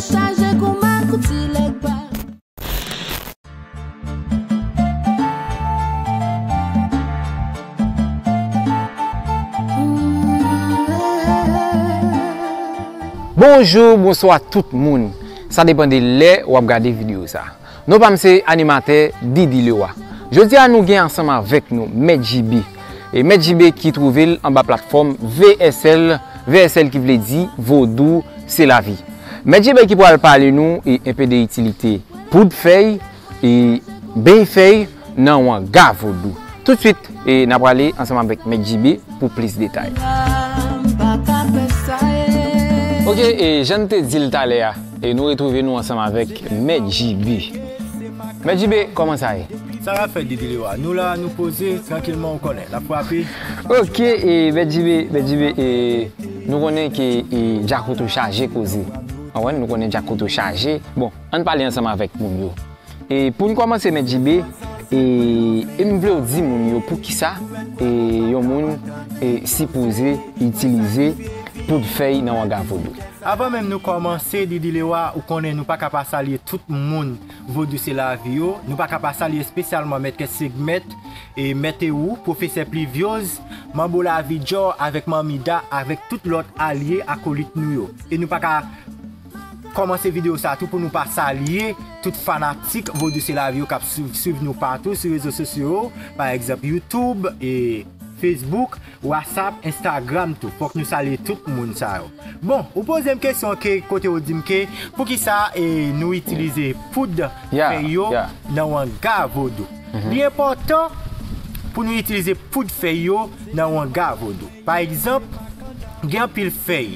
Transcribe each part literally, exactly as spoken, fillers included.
Chaje kou makout ti lèg pa. Bonjou, bonswa tout moun. Sa depann de lè w ap gade videyo sa. Non pa m se animatè Didi Lewa. Jodi a nou gen ansanm avèk nou Mèt J B. E Mèt J B ki twouve l anba platfòm V S L, V S L ki vle di Vodou se lavi. Mèt J B ki pral pale nou e enpe de itilite poud fèy e beny fèy nan wanga vodou. Toutswit, e n a prale ansanm avèk Mèt J B pou plis detay. Ok, e jan n te di l talè a, e nou retwouve nou ansanm avèk Mèt J B. Mèt J B, kòman sa ye? Sa k ap fèt, Didi Lewa? Nou la, nou poze, trankilman, ou konnen, n ap frape. Ok, e Mèt J B, Mèt J B, e nou konnen ke e djakout ou chaje koze. Ou konprann, nou konnen djakout ou chaje. Bon, ann pale ansanm avèk moun yo. E pou n kòmanse, Mèt J B, e, e m vle w di moun yo poukisa e yon moun e sipoze itilize poud fèy nan wanga vodou. Avan menm nou kòmanse, Didi Lewa, ou konnen nou pa ka pa salye tout moun Vodou se lavi yo. Nou pa ka pa salye espesyalman Mèt Kèt Segmèt, e Mèt Ewou, Pwofesè Plivyoz, Manbo Lavi Djò avèk Manmi Da, avèk tout lòt alye akolit nou yo. E nou pa ka kòmanse videyo sa tou pou nou pa salye tout fanatik Vodou se lavi yo k ap swiv, swiv nou patou sou rezo sosyo yo, pa egzanp YouTube, e Facebook, WhatsApp, Instagram tou. Fòk nou salye tout moun sa yo. Bon, ou poze m kesyon ke kote ou di m ke poukisa e nou itilize poud fèy yo nan wanga vodou. Li enpòtan pou nou itilize poud fèy yo nan wanga vodou. Pa egzanp, gen anpil fèy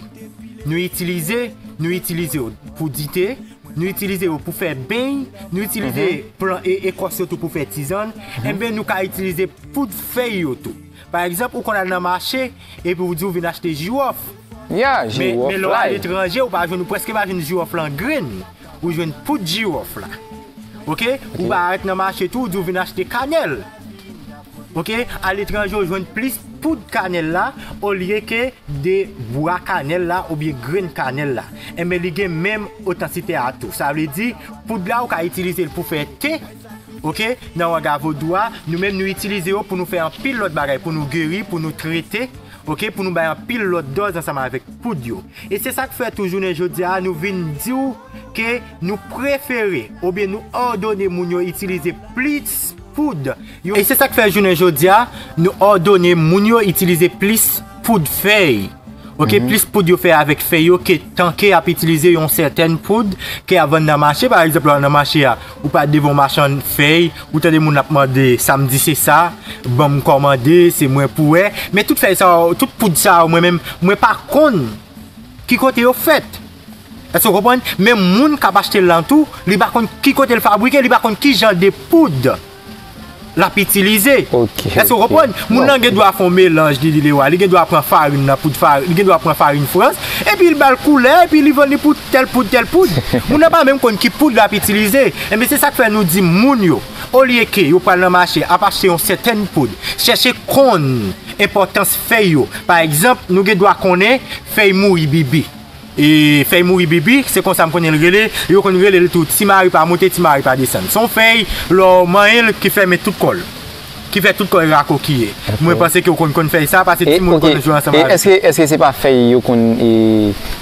nou itilize, nou itilize yo pou dite, nou itilize yo pou fè beny, nou itilize plan e ekòs yo tou pou fè tizann, enben nou ka itilize poud fèy yo tou. Pa egzanp, ou konn al nan mache, epi ou di ou vin achte jiwòf. Men, men lè w aletranje, ou pa jwenn, ou prèske pa jwenn jiwòf lan grenn. Ou jwenn poud jiwòf la. Ok? Ou pa arèt nan mache tou, ou di ou vin achte kanèl. Ok? Aletranje, ou jwenn plis poud kanèl la, olye ke de bwa kanèl la oubyen grenn kanèl la. Enben, li gen menm otansite a tou. Sa vle di, poud la, ou ka itilize l pou fè te, ok, nan wanga vodou a, nou menm nou itilize yo pou nou fè anpil lòt bagay, pou nou geri, pou nou trete, ok, pou nou bay anpil lòt dòz ansanm avèk poud yo. E se sa k fè tou jounen jodi a, nou vin di w ke nou prefere oubyen nou òdone moun yo itilize plis poud. E se sa k fè jounen jodi a, nou òdone moun yo itilize plis poud fèy. Ok, plis poud yo fè avèk fèy yo ke tanke y ap itilize yon sètèn poud ke y ap vann nan mache. Pa egzanp, lè w al nan mache a, ou pa devan yon machann fèy, ou tande moun ap mande, "Samdi se sa, ban m kòmande, se mwen pou wè." Men tout fèy sa yo, tout poud sa yo, mwen menm, mwen pa konn ki kote yo fèt. Èske w konprann? Men moun k ap achte l lan tou, li pa konn ki kote l fabrike, li pa konn ki jan de poud l ap itilize. Èske w konprann? Moun nan gen dwa fè yon melanj, li, li, li, li gen dwa pran farin nan poud farin, li gen dwa pran farin Frans, epi l ba l koulè, epi li vann li pou tèl poud, tèl poud. Moun nan pa menm konn ki poud l ap itilize. Enben, se sa k fè nou di moun yo, olye ke yo pral nan mache ap achte yon sètèn poud, chèche konn enpòtans fèy yo. Pa egzanp, nou gen dwa konnen fèy mouri bibi. E fèy mouri bibi, se konsa m konnen l rele. Yo konn rele l tou ti mari pa monte, ti mari pa desann. Se yon fèy, lè w manyen l, ki fèmen tout kò l. Ki fè tout kò l rakokiye. Mwen panse ke w konn konn fèy sa, pase timoun konn jwe ansanm avèk. E èske, èske se pa fèy yo konn e,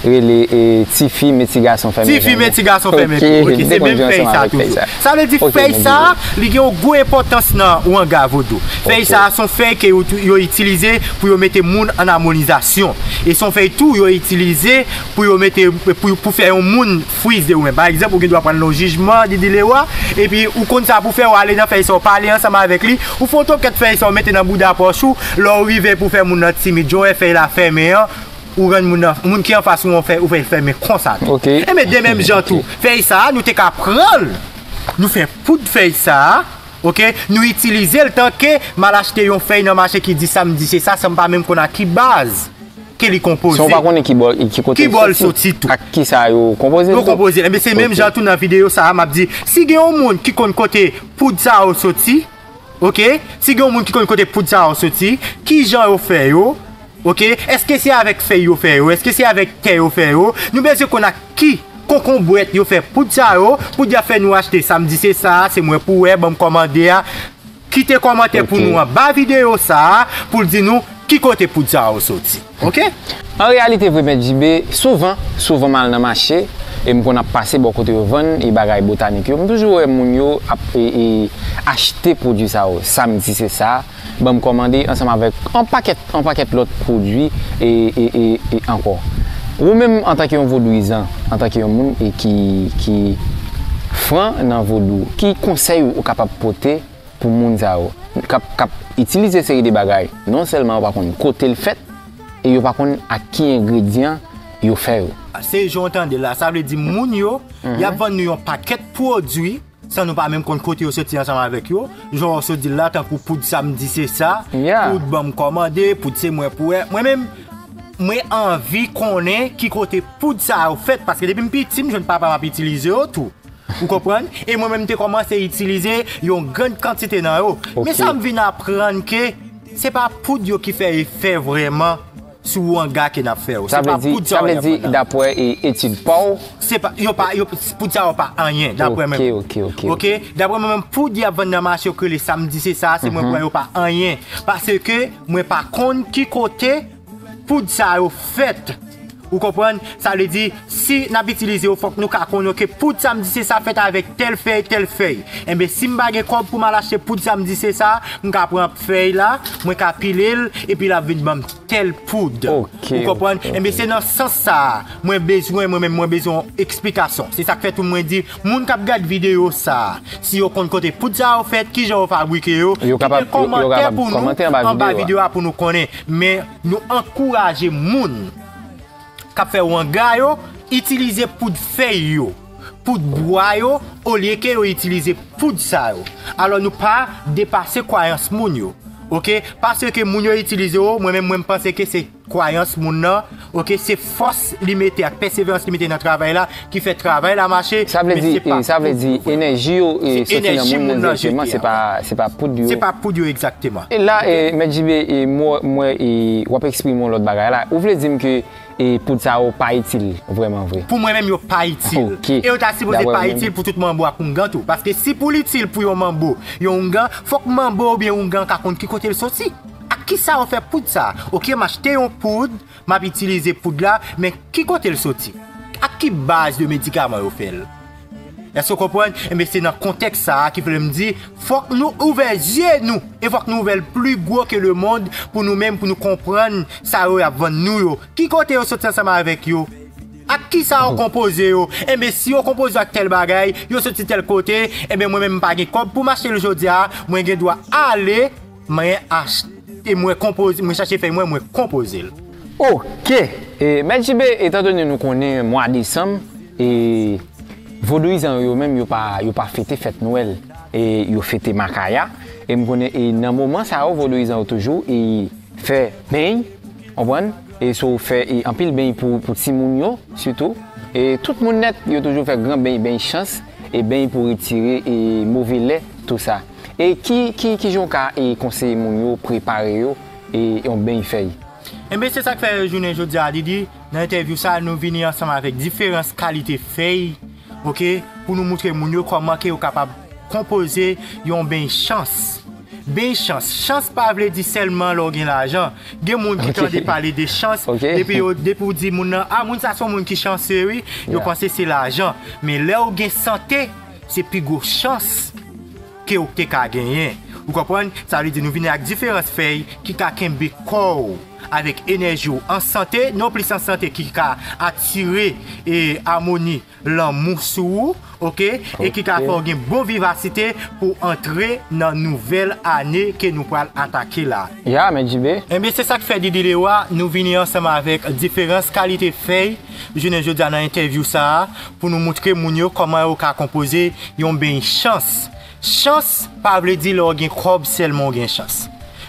rele e, ti fi met ti gason fèmen? Ti fi met ti gason fèmen tou. Ok, se menm fèy sa toujou. Sa vle di fèy sa, li gen yon gwo enpòtans nan wanga vodou. Fèy sa, se yon fèy ke yo, yo itilize pou yo mete moun an amonizasyon. E se yon fèy tou yo itilize pou yo mete, pou, pou fè yon moun frize ou menm. Pa egzanp, ou gen dwa pral nan yon jijman, Didi Lewa, epi ou konn sa pou fè, w ale nan fèy sa, w pale ansanm avèk li, ou fè yon tokèt fèy sa, w mete nan bouda pòch ou, lè w rive pou fè moun nan timid, jan w wè fèy la fèmen an, ou rann moun nan, moun ki anfas ou an fèy, ou fè l fèmen konsa tou. Enben, de menm jan tou, fèy sa a, nou te ka pran l, nou fè poud fèy sa a, ok, nou itilize l tanke m al achte yon fèy nan mache ki di sa m di se sa, san m pa menm konn a ki baz ke li konpoze. San w pa konnen ki bò, ki kote l soti tou. Ak ki sa yo konpoze l tou. Yo konpoze l. Enben, se menm jan tou nan videyo sa a, m ap di, si gen yon moun ki konn kote poud sa yo soti, ok, si gen yon moun ki konn kote poud sa yo soti, ki jan yo fè yo, ok, èske se avèk fèy yo fè yo, èske se avèk tè yo fè yo, nou bezwen konn ak ki Konkonbwèt yo fè poud sa yo, poud y ap fè nou achte samdi se sa a, se mwen pou wè, ban m kòmande a. Kite kòmantè pou nou anba videyo sa a, pou l di nou ki kote poud sa yo soti. Oke? An reyalite vre, Mèt J B, souvan, souvan m al nan mache, e m konn ap pase bò kote yo vann e bagay botanik yo, m toujou wè moun yo ap e, e, achte pwodui sa yo. Samdi se sa, ban m kòmande ansanm avèk yon pakèt, yon pakèt lòt pwodui e, e, e, e ankò. Ou menm, antanke yon vodouyizan, antanke yon moun e ki, ki fran nan vodou, ki konsèy ou kapab pote pou moun sa yo k ap, k ap itilize seri de bagay, non sèlman yo pa konn kote l fèt, e yo pa konn ak ki engredyan yo fè yo. Se jan w tande l la, sa vle di moun yo, y ap vann nou yon pakèt pwodui, san nou pa menm konn kote yo soti ansanm avèk yo. Jan w sot di l la, tankou poud samdi se sa, poud ban m kòmande, poud se mwen pou wè. Mwen menm, mwen anvi konnen ki kote poud sa yo fèt, paske depi m piti, m jwenn papa m ap itilize yo tou. Ou konprann? E mwen menm, m te kòmanse itilize yon grann kantite nan yo. Men sa m vin aprann ke se pa poud yo ki fè efè vrèman sou wanga ke n ap fè yo. Se pa poud sa yo y ap vann nan. Sa vle di, dapre etid pa w? Se pa, yo pa, yo, poud sa yo pa anyen, dapre mwen. Ok, ok, ok. Ok? Dapre mwen menm, poud y ap vann nan mache yo k rele samdi se sa, se mwen pou wè yo pa anyen. Paske mwen pa konn ki kote poud sa yo fèt. Ou konprann? Sa vle di, si n ap itilize yo, fòk nou ka konnen ke poud samdi se sa fèt avèk tèl fèy, tèl fèy. Enben, si m pa gen kòb pou m al achte poud samdi se sa, m ka pran fèy la, mwen ka pile l, epi l ap vin ban m tèl poud. Ou konprann? Enben, se nan sans sa a, mwen bezwen, mwen menm, mwen bezwen yon eksplikasyon. Se sa k fè tou mwen di, moun k ap gad videyo sa a, si yo konn kote poud sa yo fèt, kijan yo fabrike yo, kite kòmantè pou nou anba videyo a pou nou konnen. Men, nou ankouraje moun k ap fè wanga yo itilize poud fèy yo, poud bwa yo, olye ke yo itilize poud sa yo. Alò, nou pa depase kwayans moun yo. Oke? Paske moun yo itilize yo, mwen menm, mwen m panse ke se kwayans moun nan, oke, se fòs li mete ak pèseverans li mete nan travay la ki fè travay la mache, men se pa poud yo vrèman. Sa vle di, sa vle di, enèji yo e soti nan moun nan dirèkteman, se pa, se pa poud yo. Se pa poud yo egzakteman. E la, e, Mèt J B, e, mwen, mwen, e, w ap eksprime yon lòt bagay la. Ou vle di m ke e poud sa yo pa itil vrèman vre? Pou mwen menm, yo pa itil. E yo ta sipoze pa itil pou tout manbo ak oungan tou. Paske si pou l itil pou yon manbo, yon oungan, fòk manbo oubyen oungan ka konn ki kote l soti. Ak kisa yo fè poud sa? Oke, m achte yon poud, m ap itilize poud la, men ki kote l soti? Ak ki baz de medikaman yo fè l? Èske w konprann? Enben, se nan kontèks sa a ki vle m di, fòk nou ouvè zye nou, e fòk nou ouvè l pli gwo ke lemonn pou nou menm, pou nou konprann sa yo y ap vann nou yo. Ki kote yo soti ansanm avèk yo? Ak kisa yo konpoze yo? Enben, si yo konpoze yo ak tèl bagay, yo soti tèl kote, enben, mwen menm m pa gen kòb pou m achte l jodi a, mwen gen dwa ale, mwen achte, mwen konpoze, mwen chache fèy mwen, mwen konpoze l. Oke! E, Mèt J B, etandone nou konnen mwa desanm, e, vodouyizan yo, yo menm, yo pa, yo pa fete fèt Nwèl, e yo fete Makaya. E m konnen, e nan moman sa yo, vodouyizan yo toujou, e fè beny, konprann? E so fè e anpil beny pou, pou timoun yo, sitou. E tout moun nèt, yo toujou fè gran beny, beny chans, e beny pou retire e move lè, tou sa. E ki, ki, kijan w ka e konseye moun yo prepare yo e yon beny fèy? Enben, se sa k fè jounen jodi a, Didi, nan entèvyou sa, nou vini ansanm avèk diferans kalite fèy, oke, pou nou moutre moun yo kòman ke yo kapab konpoze yon beny chans. Beny chans. Chans pa vle di sèlman lè w gen lajan. Gen moun ki tande pale de chans, depi yo, depi w di moun nan, a, moun sa se yon moun ki chanse, wi, yo panse se lajan. Men lè w gen sante, se pi gwo chans ke w te ka genyen. Ou konprann? Sa vle di nou vini ak diferans fèy ki ka kenbe kò w avèk enèji w an sante, non plis an sante ki ka atire e amoni lanmou sou ou, oke? E ki ka fè w gen bon vivasite pou w antre nan nouvèl ane ke nou pral atake la. Ya, Mèt J B. Enben, se sa k fè Didi Lewa, nou vini ansanm avèk diferans kalite fèy, jounen jodi a nan entèvyou sa a, pou nou moutre moun yo kòman yo ka konpoze yon beny chans. Chans pa vle di lè w gen kòb sèlman w gen chans.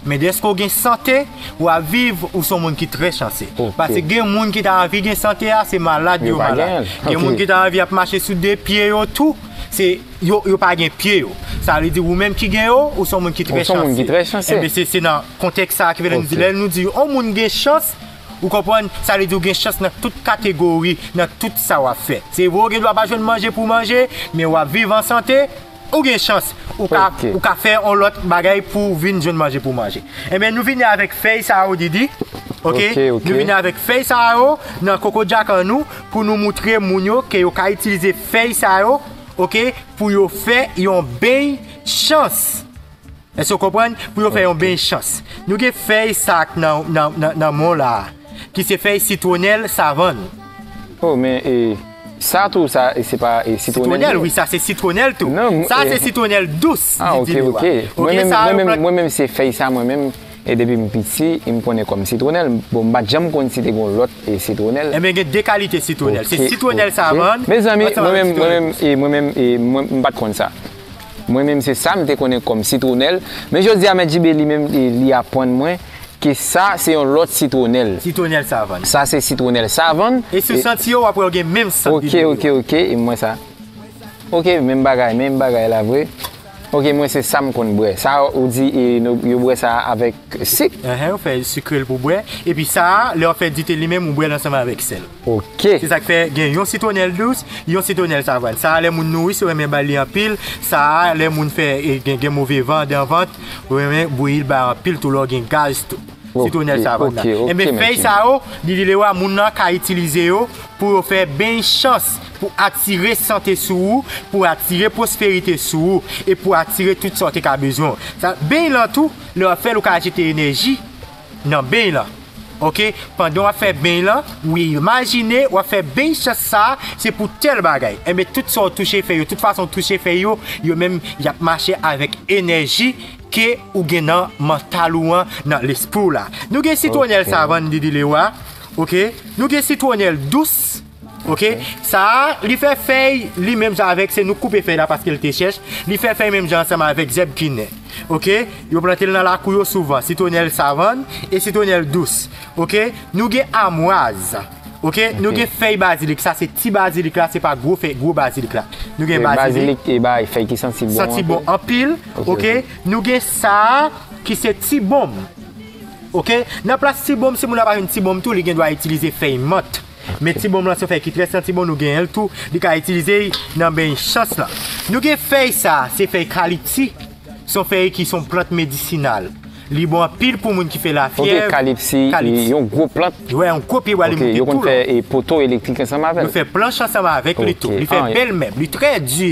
Men dèske w gen sante, w ap viv, ou se yon moun ki trè chanse. Paske gen moun ki ta anvi gen sante a, se malad yo malad. Gen moun ki ta anvi ap mache sou de pye yo tou, se yo, yo pa gen pye yo. Sa vle di ou menm ki gen yo, ou se yon moun ki trè chanse. Enben, se, se nan kontèks sa a ki vle nou di, lè nou di yon moun gen chans, Ou konprann? Sa vle di ou gen chans nan tout kategori, nan tout sa w ap fè. Se vre, ou gen dwa pa jwenn manje pou w manje, men w ap viv an sante, ou gen chans. Ou ka, ou ka fè yon lòt bagay pou w vin jwenn manje pou w manje. Enben, nou vini avèk fèy sa yo, Didi. Ok? Nou vini avèk fèy sa yo nan kokodjak an nou pou nou moutre moun yo ke yo ka itilize fèy sa yo, ok, pou yo fè yon beny chans. Èske w konprann? Pou yo fè yon beny chans. Nou gen fèy sa k nan, nan, nan, nan men w la a, ki se fèy sitwonèl savann. Oh, men e, sa tou, sa, e, se pa e, sitwonèl? Sitwonèl, wi, sa se sitwonèl tou. Non, sa e, se sitwonèl dous, ah, ok, ok. Mwen menm, mwen menm, mwen menm, se fèy sa, mwen menm, e depi m piti, e m konnen kòm sitwonèl. Bon, m pa t janm konn si te gen lòt e sitwonèl. Enben, gen de kalite sitwonèl. Se sitwonèl savann. Mezanmi, mwen menm, mwen menm, e, mwen menm, e, mwen, m pa t konn sa. Mwen menm se sa m te konnen kòm sitwonèl. Men jodi a, Mèt Jibe li menm, li, li aprann mwen ke sa se yon lòt sitwonèl. Sitwonèl savann. Sa se sitwonèl savann. E si w santi yo, w ap wè yo gen menm sant. Ok, ok, ok. E mwen sa. Ok, menm bagay, menm bagay la vre. Ok, mwen se sa m konn bwè. Sa ou di, e, nou, yo bwè sa avèk sik? Enhen, ou fè sikre l pou bwè. Epi sa a, lè w ap fè dite li menm, ou bwè l ansanm avèk sèl. Ok. Se sa k fè gen yon sitwonèl dous, yon sitwonèl savann. Sa a, lè moun nouri, si w renmen ba li anpil. Sa a, lè moun fè, e, gen, gen move van, dan vant, ou renmen bouyi l ba anpil tou, lè w gen gaz tou. Sitwonèl savann nan. Enben, fèy sa yo, Didi Lewa, moun nan ka itilize yo pou yo fè beny chans, pou atire sante sou ou, pou atire pwosperite sou ou, e pou atire tout sa w te ka bezwen. Sa, beny lan tou, lè w ap fè l, ou ka jete enèji nan beny lan. Ok, pandan w ap fè beny lan, ou imajine w ap fè beny chans sa a, se pou tèl bagay. Enben, tout sa w touche fèy yo, tout fason w touche fèy yo, yo menm, y ap mache avèk enèji ke ou gen nan mantal ou an, nan lespri w la. Nou gen sitwonèl savann, Didi Lewa. Ok, nou gen sitwonèl dous. Ok, sa a, li fè fèy li menm jan avèk, se nou k koupe fèy la paske l te chèch. Li fè fèy menm jan ansanm avèk zèb kinen. Ok, yo plante l nan lakou yo souvan, sitwonèl savann e sitwonèl dous. Ok, nou gen amwaz. Ok, nou gen fèy bazilik, sa se ti bazilik la, se pa gwo fèy, gwo bazilik la. Nou gen bazilik. Bazilik e bay fèy ki santi bon. Santi bon anpil. Ok, nou gen sa a ki se ti bonm. Ok, nan plas ti bonm, si moun nan pa jwenn ti bonm tou, li gen dwa itilize fèy mant. Men ti bonm lan se yon fèy ki trè santi bon, nou genyen l tou. Li ka itilize nan beny chans lan. Nou gen fèy sa, se fèy kalipti. Se yon fèy ki se yon plant medisinal. Li bon anpil pou moun ki fè lafyèv. Ok, kalipti, kalipti. Yon gwo plant. Wè, yon gwo pye bwa, li monte tou lò. Ok, yo konn fè e, poto elektrik ansanm avè l. Yo fè planch ansanm avèk li tou. Ok, li fè bèl mèb, li trè di.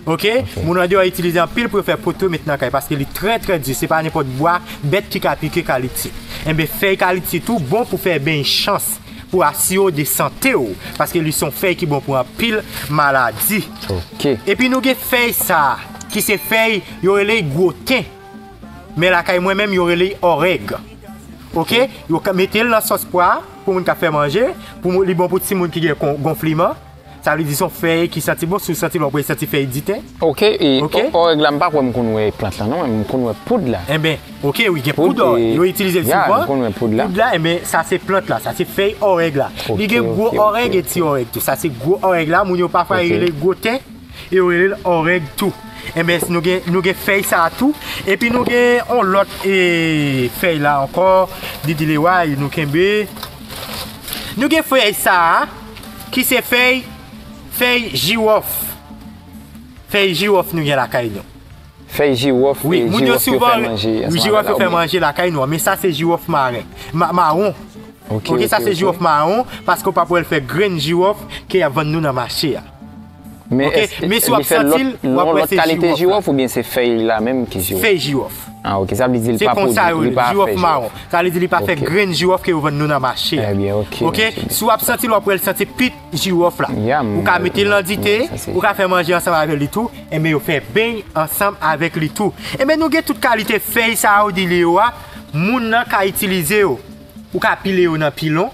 Ok? Moun andeyò itilize anpil pou yo fè poto met nan kay, paske li trè, trè di. Se pa nenpòt bwa bèt ki ka pike kalipti. Enben, fèy kalipti tou bon pou fè beny chans, pou asire w de sante w, paske li se yon fèy ki bon pou anpil maladi. Ok. Epi nou gen fèy sa, ki se fèy, yo rele l gwo ten. Men lakay mwen menm, yo rele l òrèg. Ok? Yo ka mete l nan sòs pwa pou moun k ap fè manje, pou moun, li bon pou timoun ki gen kon-, gonfleman. Sa vle di se yon fèy ki santi bon, si w santi l, w ap santi fèy diten. Ok, e òrèg la, m pa kwè m konn wè plant la, non, men m konn wè poud la. Enben, ok, wi, gen poud, yo itilize l souvan. Poud la, enben, sa se plant la, sa se fèy òrèg la. Li gen gwo òrèg e ti òrèg tou. Sa se gwo òrèg la, moun yo pafwa yo rele l gwo ten, e yo rele l òrèg tou. Enben, nou gen, nou gen fèy sa a tou. Epi nou gen yon lòt, e, fèy la ankò, Didi Lewa, nou kenbe. Nou gen fèy sa a, ki se fèy, fèy jiwòf. Fèy jiwòf nou gen lakay nou. Fèy jiwòf, wi, e, moun yo jiwòf yo fè manje ansanm avè l. Wi, jiwòf yo fè manje lakay nou an, men sa se jiwòf maren, ma-, mawon. Ok, ok, sa se jiwòf mawon, paske w p ap wè l fè grenn jiwòf ke y ap vann nou nan mache a. Men èske li fè lòt, yon lòt kalite jiwòf oubyen se fèy la menm ki jiwòf? Fèy jiwòf. Ah, ok, sa vle di li pa poud, li pa fèy jiwòf. Sa vle di li pa fè grenn jiwòf ke yo vann nou nan mache a. Ebyen, ok, ok, si w ap santi l, w ap wè l santi pit jiwòf la. Ou ka mete l nan dite, ou ka fè manje ansanm avè li tou, enben yo fè beny ansanm avèk li tou. Enben nou gen tout kalite fèy sa yo, Didi Lewa, moun nan ka itilize yo. Ou ka pile yo nan pilon,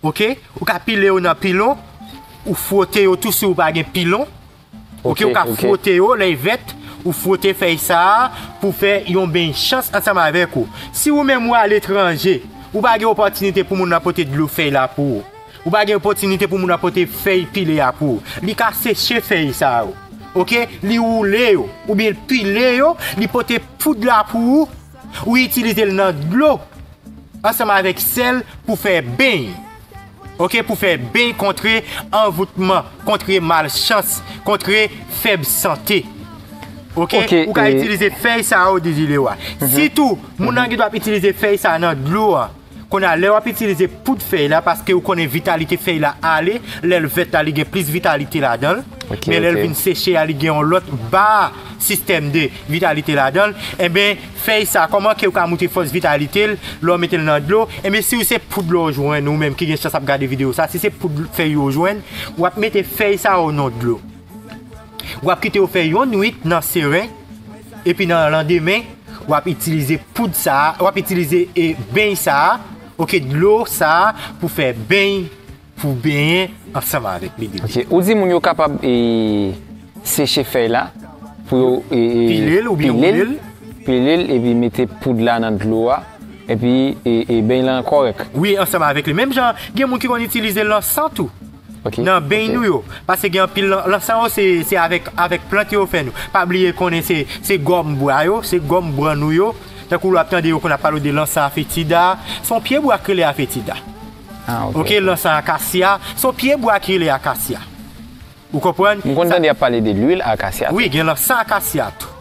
ok? Ou ka pile yo nan pilon, ou fwote yo tou si w pa gen pilon. Ok, ok, ou ka fwote yo, lè y vèt, ou fwote fèy sa a pou fè yon beny chans ansanm avèk ou. Si ou menm ou aletranje, ou pa gen opòtinite pou moun nan pote dlo fèy la pou ou. Ou pa gen opòtinite pou moun nan pote fèy pile a pou ou. Li ka seche fèy sa yo. Ok? Li woule yo, oubyen l pile yo, li pote poud la pou ou, ou itilize l nan dlo. ansanm avèk sèl pou fè beny. Oke, pou fè beny kontre anvoutman, kontre malchans, kontre fèb sante. Oke, ou ka itilize fèy sa yo, Didi Lewa. Sitou, moun nan gen dwa ap itilize fèy sa nan dlo a. Kounye a, lè w ap itilize poud fèy la, paske ou konnen vitalite fèy la ale, lè l vèt la, li gen plis vitalite ladan l. Men lè l vin seche a, li gen yon lòt ba sistèm de vitalite ladan l. Enben, fèy sa, kòman ke ou ka moute fòs vitalite l, lè w mete l nan dlo? Enben, si w se poud la w jwenn, ou menm ki gen chans ap gade videyo sa, si se poud fèy yo w jwenn, w ap mete fèy sa yo nan dlo. W ap kite yo fè yon nwit nan seren, epi nan landemen, w ap itilize poud sa a, w ap itilize, e, beny sa a, oke, dlo sa a, pou fè beny, pou benyen ansanm avèk li, Didi. Oke, ou di moun yo kapab, e, seche fèy la, pou yo, e, e, pile l oubyen woule l, pile l, epi mete poud la nan dlo a, epi, e, e, beny lan kòrèk. Wi, ansanm avèk li. Menm jan, gen moun ki konn itilize lansan tou. Nan beny nou yo. Paske gen anpil lan-, lansan yo, se, se avèk, avèk plant yo fè nou. Pa bliye konnen se, se gòm bwa yo, se gòm bwa nou yo. Tankou w ap tande yo konn ap pale w de lansan afetida. Se yon pye bwa ki rele afetida. Oke, lansan akasya, se yon pye bwa ki rele akasya. Ou konprann? M konn tande y ap pale de lwil akasya tou. Wi, gen lansan akasya tou.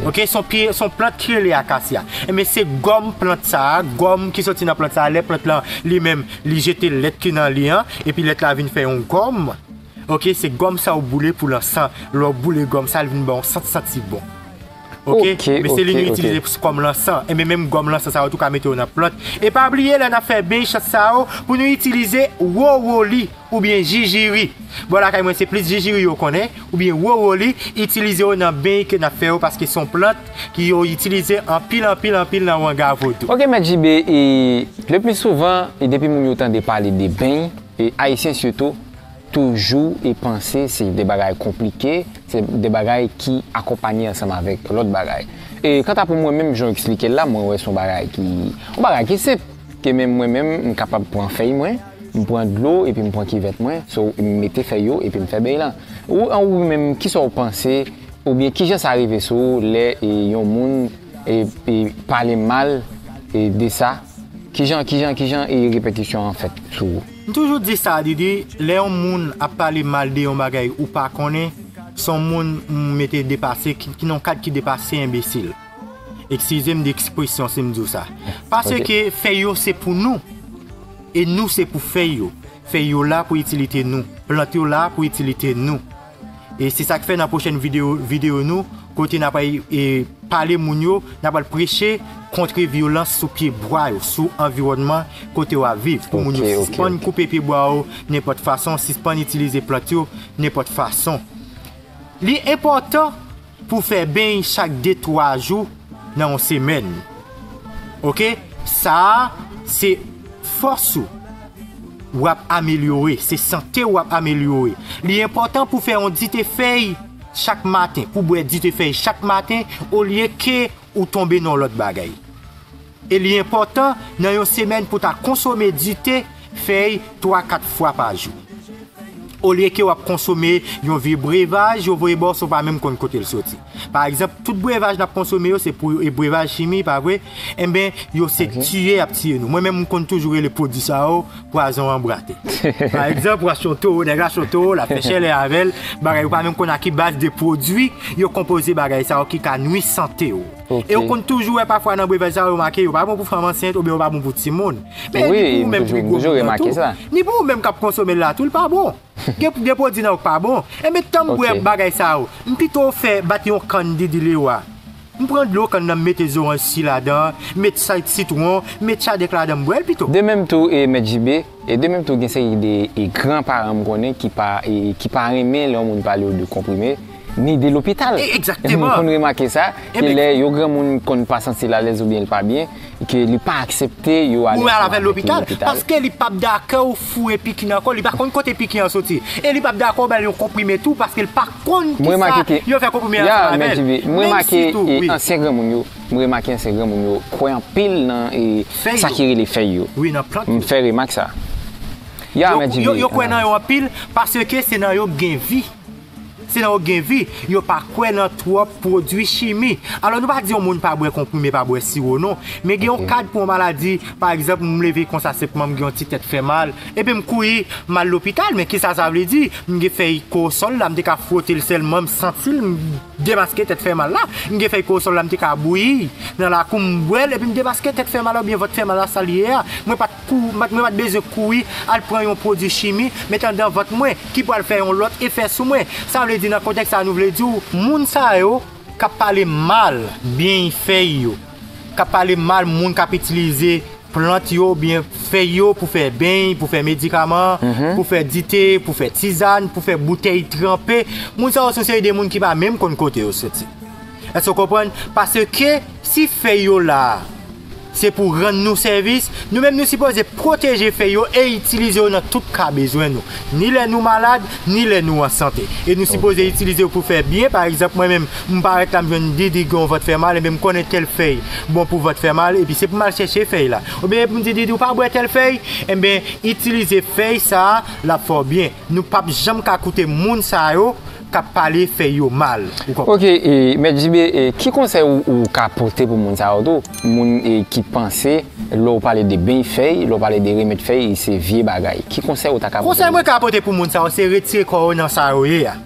Oke, se yon pye, se yon plant ki rele akasya. Enben, se gòm plant sa a, gòm ki soti nan plant sa a, lè plant lan li menm, li jete lèt ki nan li an, epi lèt la vin fè yon gòm. Oke, se gòm sa ou boule pou lansan. Lè w boule gòm sa, li vin ba w yon sant, santi bon. Oke, men se li nou itilize kòm lansan. Enben, menm gòm lansan sa yo tou ka mete yo nan plant. E pa bliye, lè n ap fè beny chans sa yo, pou nou itilize wowoli oubyen jijiri. Bò lakay mwen, se plis jijiri yo konnen, oubyen wowoli, itilize yo nan beny ke n ap fè yo, paske se yon plant ki yo itilize anpil, anpil, anpil nan wanga vodou. Oke, Mèt J B, e, le pli souvan, e depi moun yo tande pale de beny, e Ayisyen sitou, toujou e panse se de bagay konplike, se de bagay ki akonpanye ansanm avèk lòt bagay. E kanta pou mwen menm, jan w eksplike l la, mwen wè se yon bagay ki, yon bagay ki senp, ke menm mwen menm, m kapab pran fèy mwen, m pran dlo, epi m pran kivèt mwen, so, m mete fèy yo, epi m fè beny lan. Ou, an ou menm, kisa w panse, oubyen kijan sa rive sou ou, lè, e, yon moun, e, e, pale mal, e, de sa? Kijan, kijan, kijan, e, repèkisyon an fèt sou ou? M toujou di sa, Didi, lè yon moun ap pale mal de yon bagay ou pa konnen, se yon moun m mete depase, ki, ki nan yon kad ki depase enbesil. Eskize m de ekspresyon si m di w sa. Paske fèy yo se pou nou, e nou se pou fèy yo. Fèy yo la pou itilite nou, plant yo la pou itilite nou. E se sa k fè nan pwochèn videyo, videyo nou, kote n ap, e, pale moun yo, n ap al preche kont vyolans sou pye bwa yo, sou anviwònman kote w ap viv. Pou moun yo sispann koupe pye bwa yo nenpòt fason, sispann itilize plant yo nenpòt fason. Li enpòtan pou fè beny chak de twa jou nan yon semèn. Oke? Sa a, se fòs ou w ap amelyore, se sante w w ap amelyore. Li enpòtan pou fè yon dite fèy chak maten, pou bwè dite fèy chak maten, olye ke ou tonbe nan yon lòt bagay. E li enpòtan, nan yon semèn, pou ta konsome dite fèy twa, kat fwa pa jou. Olye ke w ap konsome yon vye brevaj, yo voye ba w, san w pa menm konn kote l soti. Pa egzanp, tout brevaj n ap konsome yo, se pou, e, brevaj chimi, pa vre? Enben, yo se tiye y ap tiye nou. Mwen menm, m konn toujou rele pwodui sa yo pwazon anbrate. Pa egzanp, w achte yon towo, nèg la achte yon towo, l ap fè chèlè avè l, bagay ou pa menm konn a ki baz de pwodui yo konpoze bagay sa yo ki ka nwi sante w. E ou konn toujou wè pafwa nan brevaj sa yo, yo make yo pa bon pou fanm ansent oubyen yo pa bon pou timoun. Men ni pou ou menm ki gwo moun nan tou, ni pou ou menm k ap konsome l la tou, l pa bon. Gen, gen pwodui nan yo k pa bon. Enben, tan m bwè bagay sa yo, m pito fè bat yon kann Didi Lewa. M pran dlo kann nan, m mete zoranj si ladan, m met sa sitwon, m met chadèk ladan, m bwè l pito. De menm tou, e, Mèt J B, e de menm tou, gen seri de, e, gran paran m konnen ki pa, e, ki pa renmen lè yon moun pale yo de konprime, ni de lopital. E, egzakteman. Ou konn remake sa, ke lè yon granmoun konn pa santi l alèz oubyen l pa byen, ke li pa aksepte yo ale ansanm avèk li lopital. Paske li p ap dakò ou foure piki nan kò l, li pa konn kote piki an soti. E li p ap dakò w ba l yon konprime tou, paske l pa konn kisa yo fè konprime ansanm avè l. M remake, e, ansyen granmoun yo, m remake ansyen granmoun yo kwè anpil nan, e, sa ki rele fèy yo. M fè remak sa. Ya, Mèt J B. Yo, yo kwè nan yo anpil, paske se nan yo gen vi. Se nan yo gen vi, yo pa kwè nan twòp pwodui chimi. Alò, nou pa di yon moun pa bwè konprime, pa bwè siwo non. Men gen yon kad pou yon maladi, pa egzanp, m leve konsa senpman, m gen yon ti tèt fè mal. Epi m kouri, m al lopital, men kisa sa vle di? M gen fèy kowosòl la, m te ka fwote l sèlman, m santi l, m demaske tèt fè mal la. M gen fèy kowosòl la, m te ka bouyi nan lakou, m bwè l, epi m demaske tèt fè mal la oubyen vant fè mal la, sa l ye a. Mwen pa t kou, mwen pa t bezwen kouri al pran yon pwodui chimi, met anndan vant mwen, ki pral fè yon lòt efè sou mwen. Sa vle di, nan kontèks sa, nou vle di w, moun sa yo k ap pale mal beny fèy yo, k ap pale mal moun k ap itilize plant yo oubyen fèy yo pou fè beny, pou fè medikaman, pou fè dite, pou fè tizàn, pou fè boutèy tranpe. Moun sa yo se yon seri de moun ki pa menm konn kote yo soti. Èske w konprann? Paske si fèy yo la, se pou rann nou sèvis, nou menm nou sipoze pwoteje fèy yo e itilize yo nan tout ka bezwen nou. Ni lè nou malad, ni lè nou an sante. E nou sipoze itilize yo pou fè byen. Pa egzanp, mwen menm, m parèt la, m jwenn Didi gen yon vant fè mal, enben m konnen tèl fèy bon pou vant fè mal, epi se pou m al chèche fèy la. Oubyen pou m di Didi, ou pa bwè tèl fèy, enben itilize fèy sa a, l ap fè w byen. Nou p ap janm ka koute moun sa yo k ap pale fèy yo mal. Ou konprann? Ok, e, Mèt J B, e, ki konsèy ou, ou ka pote pou moun sa yo tou? Moun, e, ki panse, lè w pale de beny fèy, lè w pale de remèd fèy, se vye bagay. Ki konsèy ou ta ka pote? Konsèy mwen ka pote pou moun sa yo, se retire kò yo nan sa yo ye a.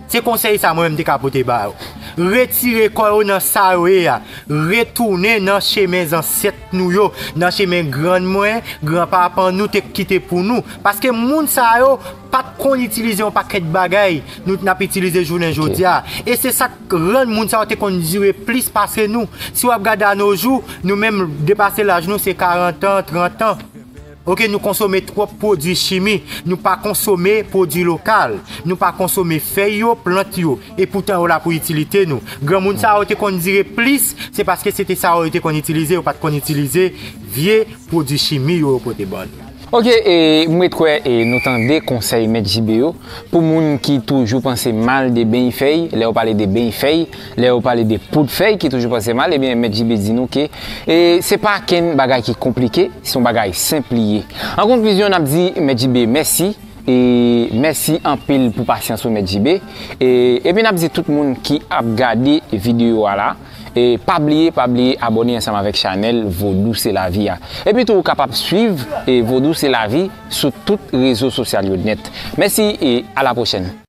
Se konsèy sa mwen menm te ka pote ba yo. Retire kò yo nan sa yo ye a. Retounen nan chemen zansèt nou yo, nan chemen grann mwen, granpapa nou te kite pou nou. Paske moun sa yo pa t konn itilize yon pakèt bagay nou n ap itilize jounen jodi a. E se sa k rann moun sa yo te konn dire plis pase nou. Si w ap gade a no jou, nou menm depase laj nou se karant an, trant an. Ok, nou konsome twòp pwodui chimi, nou pa konsome pwodui lokal, nou pa konsome fèy yo, plant yo, e poutan yo la pou itilite nou. Granmoun sa yo te konn dire plis, se paske se te sa yo te konn itilize, yo pa t konn itilize vye pwodui chimi yo, yo pote ban nou. Ok, e, m ret kwè, e, nou tande konsèy Mèt J B yo. Pou moun ki toujou panse mal de beny fèy, lè yo pale de beny fèy, lè yo pale de poud fèy ki toujou panse mal, ebyen, Mèt J B di nou ke, e, se pa kenn bagay ki konplike, se yon bagay senp li ye. An konklizyon, n ap di Mèt J B mèsi, e mèsi anpil pou pasyans ou, Mèt J B, e, epi n ap di tout moun ki ap gade videyo a la, e, pa bliye, pa bliye abòne ansanm avèk chanèl Vodou se lavi a. Epi tou, ou kapab swiv, e, Vodou se lavi sou tout rezo sosyal yo nèt. Mèsi e a la pwochèn.